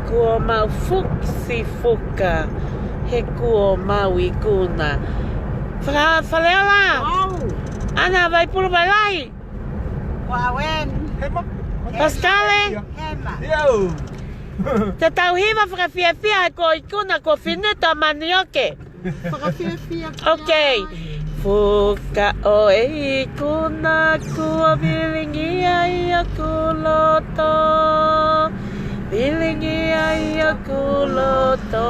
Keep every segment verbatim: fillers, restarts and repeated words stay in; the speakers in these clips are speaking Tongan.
kuo mau fuksi fuka, he kuo mau ikuna. Faka-, Faleola. Au. ʻAna Vaipulu Vailahi. Ua wen. Hema. Pasikale. Hema. Iau. Te tau hiva fakafiefia he kuo ikuna, kuo finito ʻa Manioke. Fakafiefia ki ai. Ok. Fuka ʻo e ikuna kuo vilingia ʻi hoku loto. Vilingia ʻi hoku loto.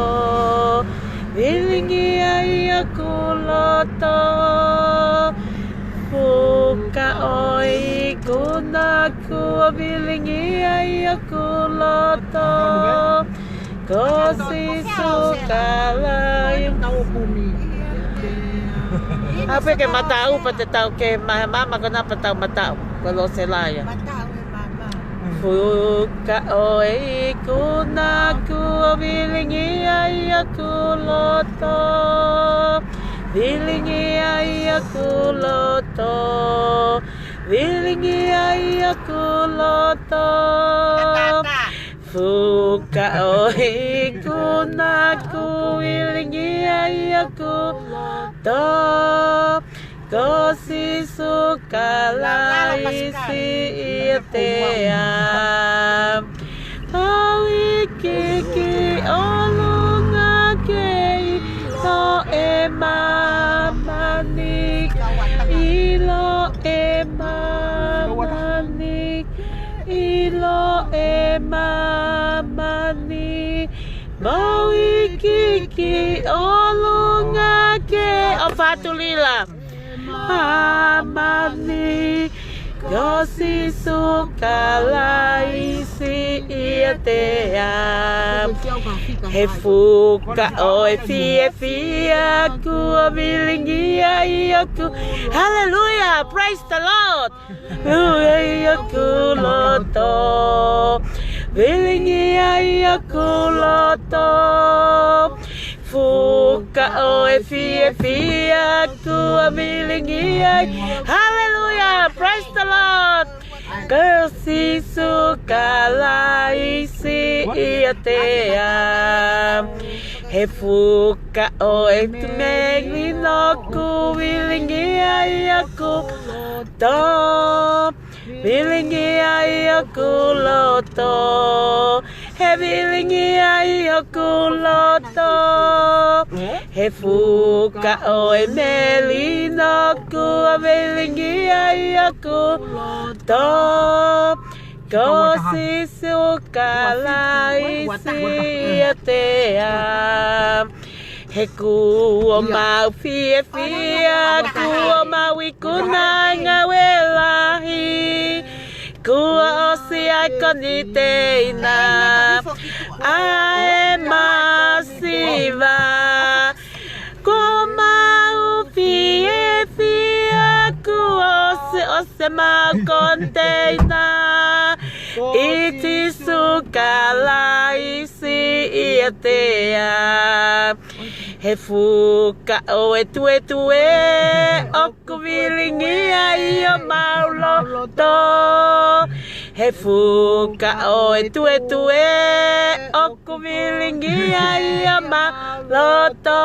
Vilingia ʻi hoku loto. Fuka ʻo e ikuna kuo vilingia ʻi hoku loto. Ko Sīsū Kalaisi. ʻApē ke mataʻu pea te tau ke ma-, mama ko ena pea tau mataʻu. Ko Loselaia. Fuka ʻo e ikuna kuo vilingia ʻi hoku loto. Vilingia ʻi hoku loto. Vilingia ʻi hoku loto. Fuka ʻo e ikuna kuo vilingia ʻi hoku loto. Ko Sīsū Kalaisi ʻiate au. Mau ikiiki ʻolunga ke ʻilo ʻe māmani. ʻIlo ʻe māmani. ʻIlo ʻe māmani. Mau ikiiki ʻolunga ke ʻo Fatulila. Māmani, ko Sīsū Kalaisi ʻiate au. He fuka ʻo e fiefia kuo vilingia ʻi hoku. Hallelujah, praise the Lord. Lue ʻi hoku loto. Vilingia ʻi hoku loto. Fuka ʻo e fiefia kuo vilingia. Hallelujah! Praise the Lord! Ko Sīsū Kalaisi ʻiate au. He fuka ʻo e melino kuo vilingia ʻi hoku loto. Vilingia ʻi hoku loto. He vilingia ʻi hoku loto. He fuka ʻo e melino kuo vilingia ʻi hoku loto. Ko Sīsū Kalaisi ʻiate au. He kuo mau fiefia, kuo mau ikuna ngāue lahi. Kuo ʻosi ai koniteina ʻa e masiva. Kuo mau fiefia, kuo ʻosi, ʻosi ʻemau koniteina. ʻI Sīsū Kalaisi ʻiate au. He fuka ʻo e tuētuē ʻoku vilingia ʻi homau loto. He fuka ʻo e tuētuē ʻoku vilingia ʻi homau loto.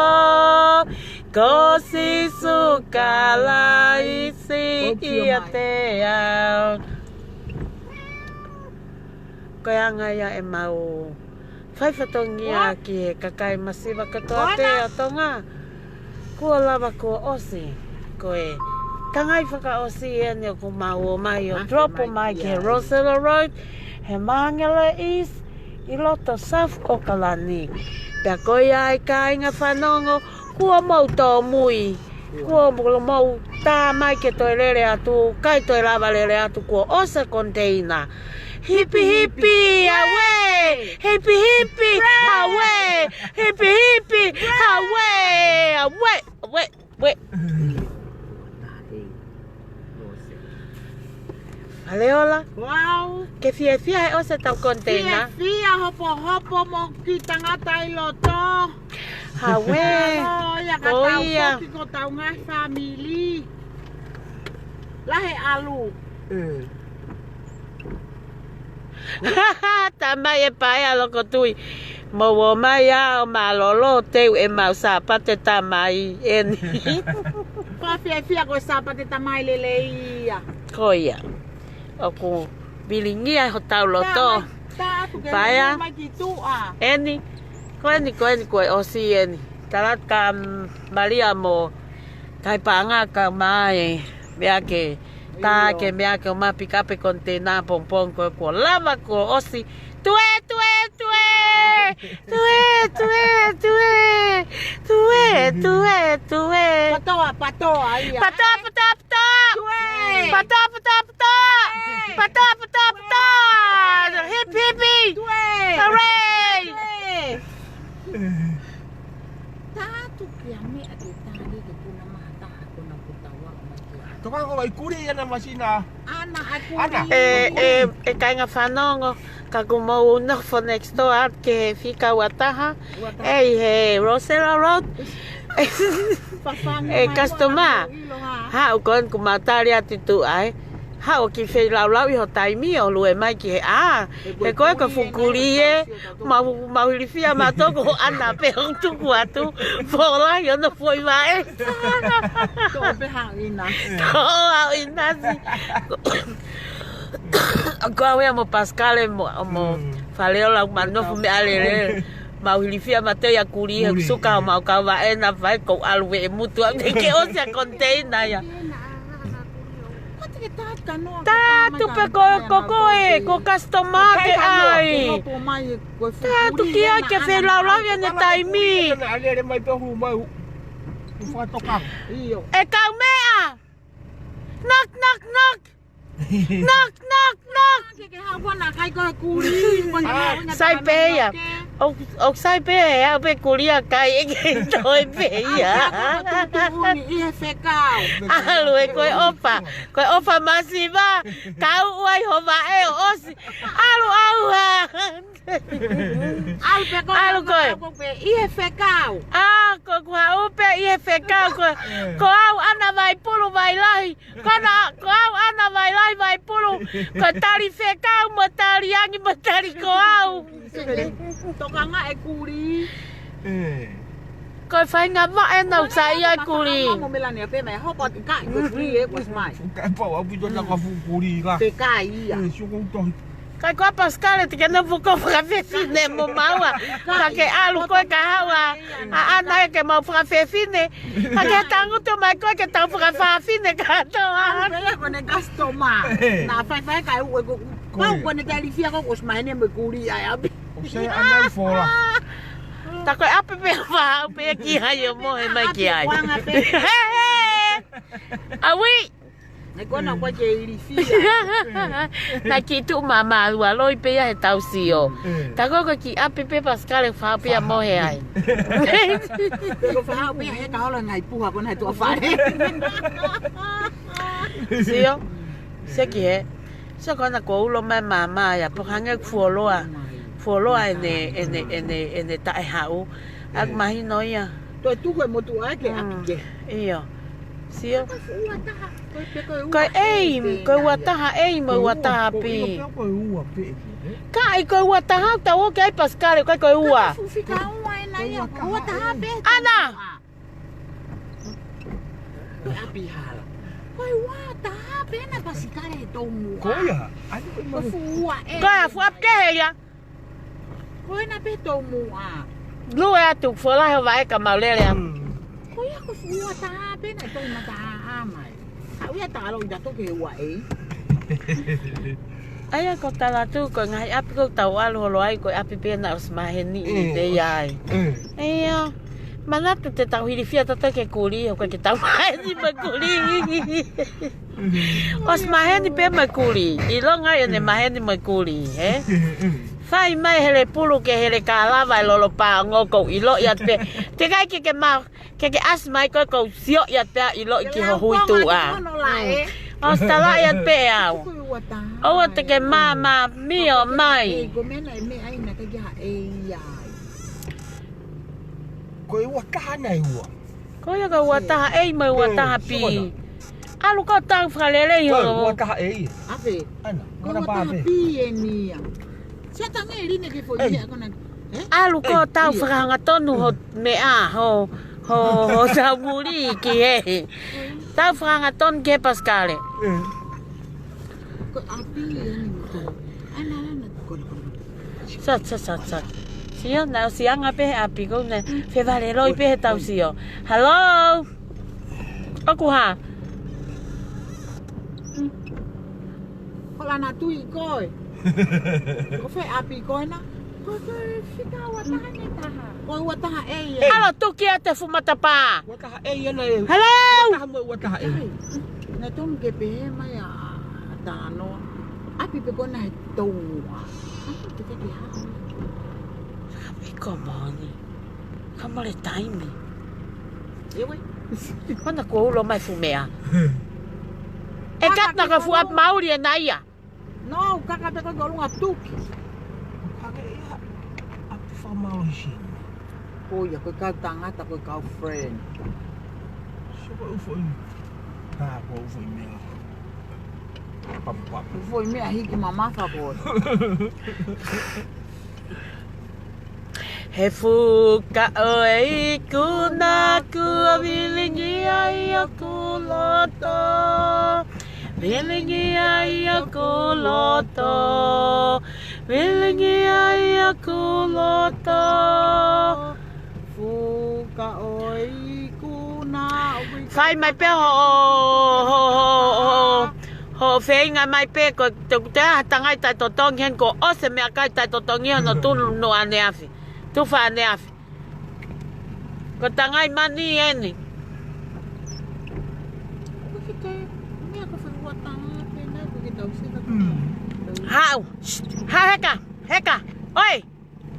Ko Sīsū Kalaisi ʻiate au. Ko e anga ia ʻemau fai fatongia ki he kakai masiva kotoa pē ʻo Tonga. Kuo lava kuo ʻosi. Ko e kangai fakaʻosi eni ʻoku mau ōmai ʻo drop mai ki he Rosella Road, he Māngere East, ʻi loto South Okalani. Pea ko ia ai kāinga fanongo, kuo mou tōmui. Kuo mou tā mai ke toe lele atu, ʻikai toe lava lele atu kuo ʻosi e koniteina. Hipi hipi, away! Hipi hipi, away! Hipi hipi, away! Away! Away! Away! Faleola. Wow. Ke fiefia he ʻosi ʻetau koniteina. Fiefia hopohopo mo e kiʻi tangata ʻi loto. Away. Ko ia ka tau foki ko ʻetau ngaahi fāmili. Lahi ʻalu. Tamai e paea loko tui. Mou ō mai ā ʻo mālōlō, teu ʻemau Sāpate Tamai eni. Pea fiefia ko e Sāpate Tamai lelei ia. Ko ia. ʻOku vilingia hotau loto. Paea. Eni. Ko eni, ko eni, kuo ʻosi eni. Talatu ka Malia mo Kai Panga ka mai. Meʻa ke. Tā ke meʻa ke ʻomai pick up e konteina pongipongi ko ē kuo lava kuo ʻosi. Tue, tue, tue! Tue, tue, tue! Tue, tue, tue! Patoa, patoa, ia. Patoa, patoa, patoa! Tue! Patoa, patoa, patoa! Tue! Patoa, patoa, patoa! Hip, hip, hip! Tue! Hooray! Tue! Tatu kia meʻa ke tā ke ke puna maha taha kona kutawa mai kia. Toka ko ai kuli ana masina. Ana ai kuli. Ana. E, e, e kāinga fanongo, ka kuo mou nofo next door atu ki he fika ua taha. Ua taha. ʻEi he Rosella Road. Fafanga e mai customer. Ua taha ilo ha. Ha, ʻoku ou kole ke ma tali atu ʻe tuʻa ē. Haʻu ʻo kiʻi feilaulau ʻi ho taimi ʻo lue mai ki he ʻā. He ko e ko e fuʻu kuli ē, mau, mau hilifia mātou ko hoʻo ʻana pē ʻoku tuku atu. Fola ʻi hono foʻi vaʻe. Toʻo pē haʻu ʻinasi. Toʻo haʻu ʻinasi. Ko au ia mo Pascale mo, mo Faleola ma nofo meʻa lele. Mau hilifia mātou ia kuli he suka homau kau vaʻe na fai ko e ʻalu veʻe mutu ʻaʻu te ke ʻosi ʻa konteina ia. Tatu pē ko, ko, ko e, ko customer ke ʻai. Tatu kia ke feilaulau ia ʻene taimi. ʻE kau meʻa. Knock, knock, knock. Knock, knock, knock. Ke, ke haʻu ana kai ko e kuli. Sai pē ia. ʻO, ʻo sai pē ia, ʻo pē kuli ʻa kai ʻe ke toe pē ia. ʻAlu ʻi he fekau. ʻAlu ē ko e ʻofa. Ko e ʻofa masiva. Kau ua ʻi ho vaʻe ʻo ʻosi. ʻAlu ʻauha. ʻAlu pē ko ʻalu ko ē. Ko pē ʻi he fekau. ʻĀ, ko ku haʻu pē ʻi he fekau. Ko, ko au ʻana Vaipulu Vailahi. Ko na, ko au ʻana Vailahi Vaipulu. Ko tali fekau mo tali angi mo tali ko au. Tokanga e kuli. Ko e faʻahinga vaʻe naʻa ku saiʻia ai kuli. Mo Melania pē mai hopo atu ka ko e kuli ē kuo ʻosi mai. Ka pau au pito na ka fuʻu kuli ka. Te kai ia. Kai ko ʻa Pascale te ke nofo ko fakafefine mo maua. Ka ke ʻalu ko e ka haʻu ʻa ʻana ē ke mau fakafefine. Ka ke tangutu mai ko e ke tau fakafefine kātoa. Pea ko ne customer. Na faifai kai ue ko. Pau ko ne tali fia ko kuo ʻosi mai ne mo kuli ai ʻapi. ʻOku sai ʻana i fola. Tā ko e ʻapi pē ʻofa haʻu pē ki ai ʻo mohe mai ki ai. He, he. ʻAui. Naʻe kona ko ke ilifia. Naʻe kiʻi tuʻu māmālua loi pē ia he tau sio. Tā ko ko kiʻi ʻapi pē Pascale ʻofa haʻu pē ia mohe ai. Ko ʻofa haʻu pē ia he ka holo ngai puha ko nai tuʻa fale. Sio. Seki he. Sio ko na ko ulo mai māmā ia, pō hangē fuoloa. Fuoloa ʻene, ʻene, ʻene, ʻene taʻe haʻu. ʻAku mahino ia. Toe tuku e motuʻa ke ʻapi ke. ʻIo. Sio. Ko e fuʻu ua taha. Ko e pē ko e ua. Ko e ʻei, ko e ua taha ʻei mo e ua taha pē. Ko e ua pē. Ka ʻi ko e ua taha, tau ō ki ai Pascale, ko e ko e ua. Ka fuʻu fika ua ʻena ia. Ua taha pē. ʻAna. Ko e ʻapi hala. Ko e ua taha pē ʻena Pascale he toumuʻa. Ko ia, ʻani ko e fuʻu ua ē. Ko e fuʻu ʻapi kehe ia. Ko ʻena pē toumuʻa. Lue atu, fola he vaʻe ka mau lele atu. Ko ia ko e fuʻu ua taha pē ʻena toumuʻa taha mai. Ka ui a talo i tato ke ua ʻei. ʻAia ko tala atu, ko e ngaahi ʻapi ko tau ʻalu holo ai, ko e ʻapi pē ʻena ʻosi maheni ʻi te ia ai. ʻIa, manatu te tau hilifia tato ke kuli, ʻo ko ke tau maheni mo kuli. ʻOsi maheni pē mo kuli, ʻilonga ʻene maheni mo kuli, he? Fai mai hele pulu ke hele ka lava e lolo pāngo kou ʻiloʻi atu pē. Te kai ke ke mau, ke ke ʻasi mai ko e kou sioʻi atu pē ʻiloʻi ki ho hui tuʻa. ʻOsi talaʻi atu pē au. ʻOua te ke māmā mio mai. Ko e ua taha nai ua. Ko ia ka ua taha ʻei mo e ua taha pē. ʻAlu ʻo tau fakalelei. Oi, ho ua taha ʻe ia. Ape. Ana, ko ua taha pē. Pi eni ia. Siʻa tangi e line ki he foʻi meʻa ko ena. Eh? ʻAlu ʻo tau fakahangatonu ho meʻa, ho, ho, ho taumuli ki he. Tau fakahangatonu ki he pasikale. Eh. Ko ʻapi eni ko. Ana, ana, ko, ko. Sa, sa, sa, sa. Sio, naʻe ʻosi anga pē he ʻapi ko ena. Fevale loi pē he tau sio. Hello? ʻOku hā? Ko Lanatui koe. Ko fē ʻapi ko ena? Ko, ko fika ua taha ʻe taha. Ko ua taha ʻe ia. ʻAlu ʻo tuki atu e fuʻu matapā. Ua taha ʻe ia na e. Hello? Ua taha mo ua taha ʻe ia. Ai, naʻe tonu ke pehē mai ʻa, ʻa Tanoa. ʻApi pē ko ena he tounga. ʻApi pē ke hā. ʻApi ko moni. Ka mole taimi. Ewe. Mana ko ulo mai fuʻu meʻa. E kata ka fuʻu ʻapi mauli ena ia. No, kaka pē ko e ʻolunga tuki. Kake ia ʻapi fakamālohisini. Ko ia, ko e kau tangata, ko e kau friend. So ko e ʻū foʻi. Ha, ko e ʻū foʻi meʻa. Papu, papu. ʻŪ foʻi meʻa hiki mamafa ko. He fuka ʻo e ikuna kuo vilingia ʻi hoku loto. Vilingia ʻi hoku loto. Vilingia ʻi hoku loto. Fuka ʻo e ikuna. Fai mai pē ho, ho, ho, ho, ho feinga mai pē ko e te, te aha tangai tai totongi heni ko ʻose meʻakai tai totongi hono tunu no ʻaneafi. Tufa ʻaneafi. Ko tangai mani eni. Ko kita, meʻa ko fai ua taha pē na ko kita usita. Haʻu. Shh. Ha heka. Heka. Oi.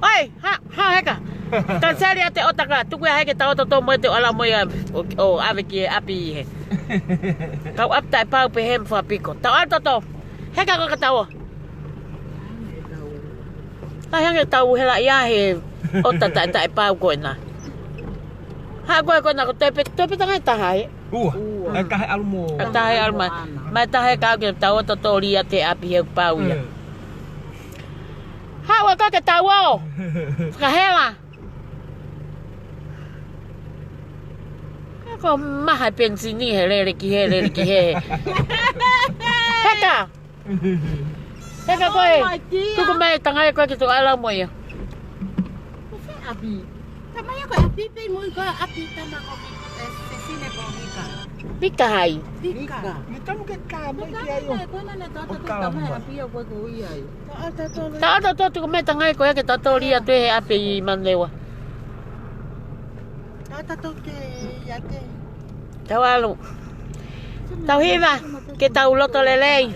Oi. Ha, ha heka. Kanseli ate ʻota ka. Tuku ia heke tau toto mo e te ala mo ia. ʻO, ʻo ʻave ki he ʻapi he. Kau ʻapi taʻepau pē he mfapiko. Tau ʻalu toto. Heka ko ka tau. Ai hangē tau hela ia he ʻota taʻe, taʻepau ko ena. Ha ko e ko ena ko toe pē, toe pē tangai taha e. Ua. Ua. E taha ʻalu mo. E taha ʻalu mai. Mai taha e kau ke tau ʻota tō lia te ʻapi he pau ia. Ha ua ka ke tau o. Ka hela. Ko maha e penisini he lele ki he, lele ki he. Heka. Heka koe. Tuku mai tangai koe ki tu ala mo ia. Ko fē ʻapi? Tama ia ko ʻapi pē mo i ko ʻapi tama ko mi, e, fefine ko Mika. Mika hai? Mika. Ni tamu ke ka mai ki ai o. Ko na na tata tama ʻapi o ko ko ia ai. Tata tata tuku mai tangai koe ke tata lia tu he ʻapi i Manurewa. Tata toke ia te. Tau ʻalu. Tau hiva, ke tau loto lelei.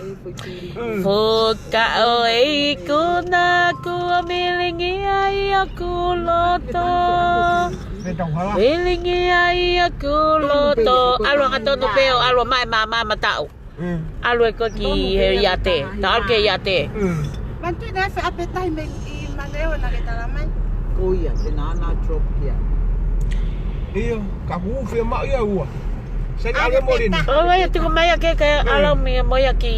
Fuka ʻo e ikuna kuo vilingia ʻi hoku loto. Vilingia ʻi hoku loto. ʻAlu hangatonu pē ʻo ʻalu mai mā, mā, mataʻu. ʻAlu e koe ki he iate. Tau ʻalu ki he iate. Mantu na se ʻapi tahi mei Manurewa na ke tala mai. Ko ia, te na na drop kia. Io, ka ku fie maʻu ia ua. Sai ʻalu e molini. ʻO ia tuku mai ia ke, ke ʻalu mai mo ia ki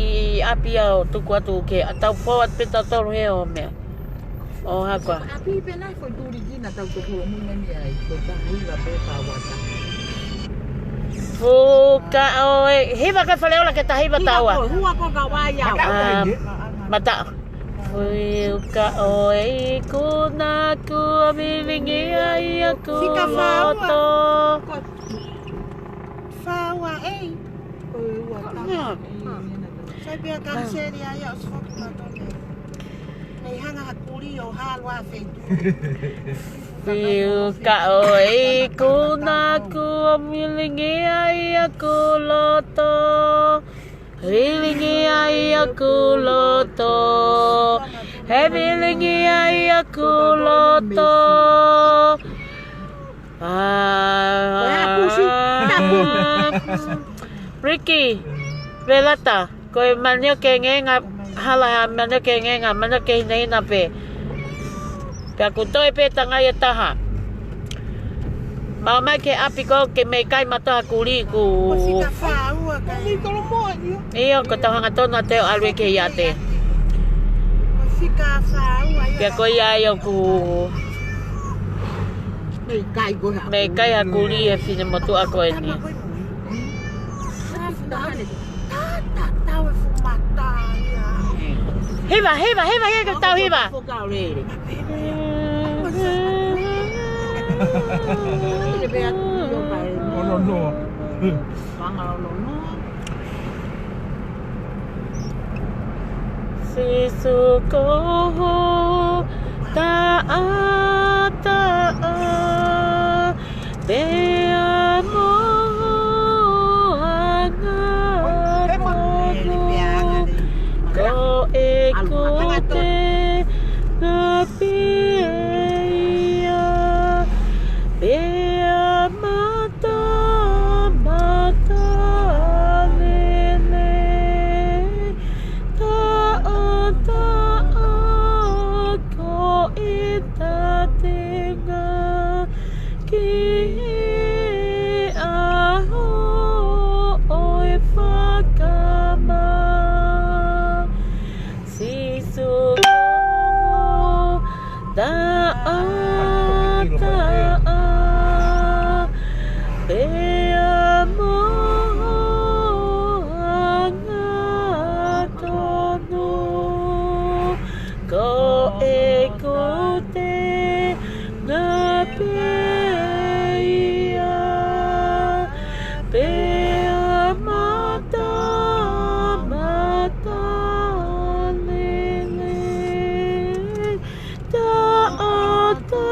ʻapi ʻo tuku atu ke tau forward pē tau tolu he ʻo meʻa. ʻO hako. ʻApi pē na ko tuli kina tau toko mui meni ai, ko tahi la pē ka wata. Fuka ʻo e, hiva ka fale ola ke tahi va taua. Hua ko ka wai au. Mata. Fuka ʻo e ikuna kuo vilingia ʻi hoku loto. Fika faua. Faua, ei. Ko e ua taha. Sai pea kaniseli ai au sifoki matone. Nei hanga ha kuli ʻo hālua fetu. Fuka ʻo e ikuna kuo vilingia ʻi hoku loto. Vilingia ʻi hoku loto. He vilingia ʻi hoku loto. Ah. Ricky, Velata, ko e manioke ngēnga, hala ha manioke ngēnga, manioke hinahina pē. Pea ku toe pē tangai e taha. Mau mai ki he ʻapi ko ē ke mei kai mautolu ha kulī ku. Ko e fika fā ua ka. ʻIo, ko ʻetau hangatonu atu ʻo ʻalu ki he ʻiate. Ko e fika fā ua ia. Pea ko ia ai ʻoku mei kai ko ē ha kulī ʻe he finemotuʻa ko eni. Hiva, hiva, hiva, hiva, ke tau hiva. Sīsū ko ho taʻataʻa, pea mo ho hangatonu, ko e kote pē ia, pea mata, mata lele, taʻataʻa ko e tatenga ki he ʻaho ʻo e fakamā. Sīsū ko ho taʻataʻa, pea mo ho hangatonu, ko e kote pē ia, pea mata, mata lele, taʻataʻa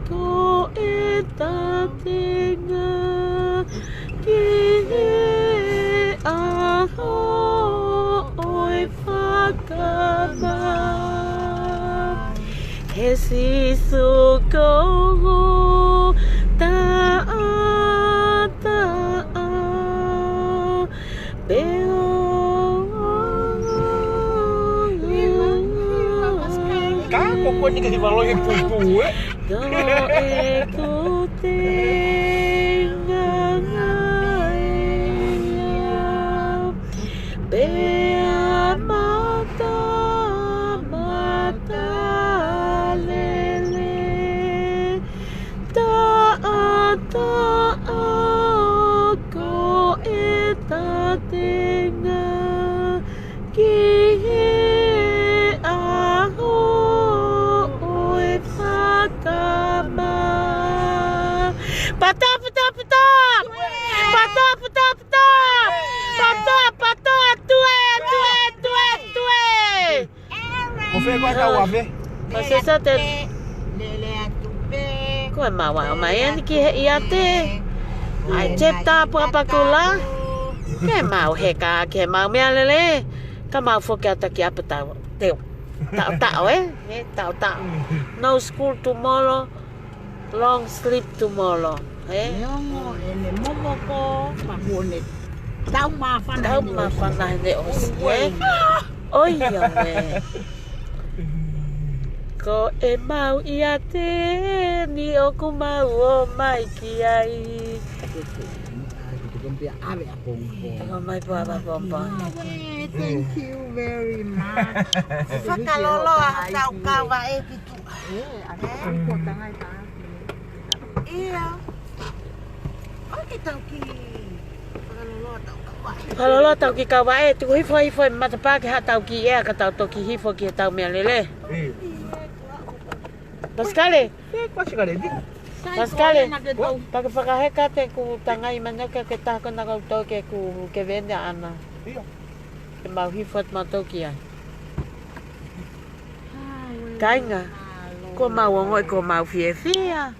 ko e tatenga ki he ʻaho ʻo e fakamā. He Sīsū ko ho taʻataʻa, pea. Ka ko ko ni ka hiva loi he pūpū, ē? Ko e kote ngāngāia, pea mata, mata lele, taʻataʻa ko e tatenga ki he ʻaho ʻo e fakamā. Pata, pata, pata! Pata, pata, pata! Pata, pata, tue, tue, tue, tue! Ko fē ko e tau afe? Ko e sesa te. Lele atu pē. Ko e mau ō mai eni ki he ʻiate. ʻAi, Jeff Tapua Pakula. Ke mau heka ki he mau meʻalele. Ka mau foki atu ki ʻapē tau. Teu. Taʻotaʻo, ē? Ē, taʻotaʻo. No school tomorrow. Long sleep tomorrow, ē? Neongo ʻene momoko, pea kuo ne tau māfana. Tau māfana he ʻosi, ē? ʻOiauē. Ko e mau ʻiate ni ʻoku mau ō mai ki ai. Thank you very much. Fakaloloa hotau kava ʻe fitu. ʻIo. ʻOku tau kiʻi fakaloloa hotau kava ʻe. Fakaloloa hotau kiʻi kava ʻe, tuku hifo hifo e matapā ki haʻatau kiʻi ʻea ka tau toki hifo ki heʻetau meʻalele. Pasikale. Pasikale. Pea ke fakaheka atu ʻeku tangai manioka ke taha ko ena kau tau ke ku ke vene ana. Ke mau hifo atu mautolu ki ai. Kāinga, kuo mau ongoʻi kuo mau fiefia.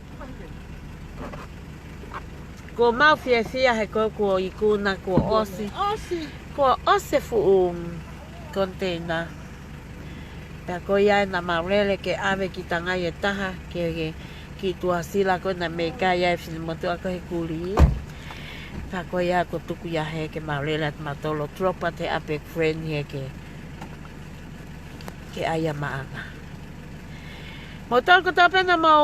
Kuo mau fiefia he ko e kuo ikuna, kuo ʻosi. Kuo ʻosi e fuʻu koniteina. Pea ko ia ē naʻa mau lele ke ʻave kiʻi tangai ʻe taha, ke, ke, ki tuʻa Sila ko ē naʻe mei kai ai e finemotuʻa ko ē he kulī. Pea ko ia kuo tuku ia hē ke mau lele atu mautolu ʻo drop atu he ʻapi e friend hē ke, ke ʻai ʻa maʻana. Mautolu kotoa pē naʻa mau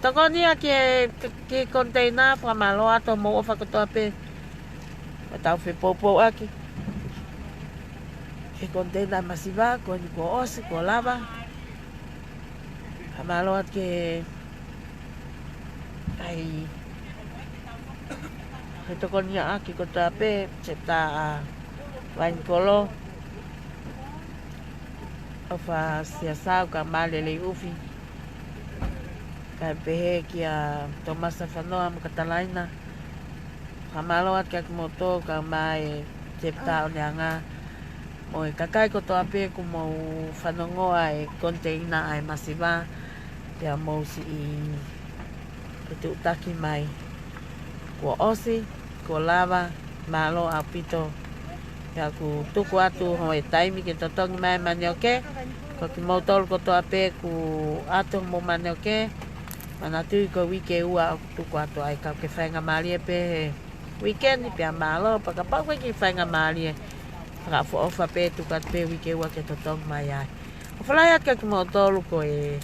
Tokoni ʻaki e, ki he container, fakamālō atu hoʻomou ʻofa kotoa pē. Ko ʻetau fepoupouaki ki he container masiva, ko eni kuo ʻosi, kuo lava. Fakamālō atu ki he, ʻa e, he tokoniʻaki kotoa pē, Chapter ʻa Vainikolo, ʻofa Siasau kae ʻumaʻā Leiʻufi. Kae pehē kia Tomasa Fanoa mo Katalaina. Fakamālō atu kiate kimoutolu kae ʻumaʻā e Chapter ʻo Neanga, mo e kakai kotoa pē kuo mou fanongoa e container ʻa e masiva, pea mou siʻi fetuʻutaki mai. Kuo ʻosi, kuo lava, mālō ʻaupito. Pea ʻoku tuku atu hoʻo taimi ke totongi mai e manioke. Ko kimoutolu kotoa pē kuo ʻoatu hoʻomou manioke, manatuʻi ko e uike ua ʻoku tuku atu ai, ka ke faingamālie pē he weekend, pea mālō, pea kapau ʻoku ʻikai ke faingamālie, fakaʻofoʻofa pē, tuku atu pē uike ua ke totongi mai ai. ʻOfa lahi atu kiate kimoutolu, ko e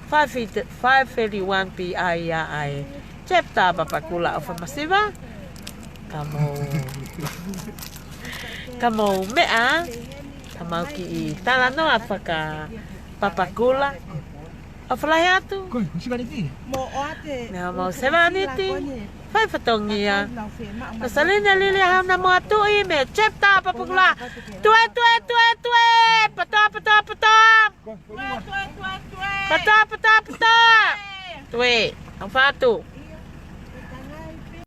five thirty-one P M ia ʻa e Chapter Papakura, ʻofa masiva. Ka mou, ka mou meʻa, ka mau kiʻi talanoa fakapapakura. ʻOfa lahi atu. Ko e, ko e siva ni. Mo ʻoatu. Meʻa mo sevāniti. Fai fatongia. Ko Saline Liliahau Namoa Tuʻi mei he Chapter Papakura. Tue, tue, tue, tue. Patoa, patoa, patoa. Patoa, patoa, patoa. Tue. ʻOfa atu.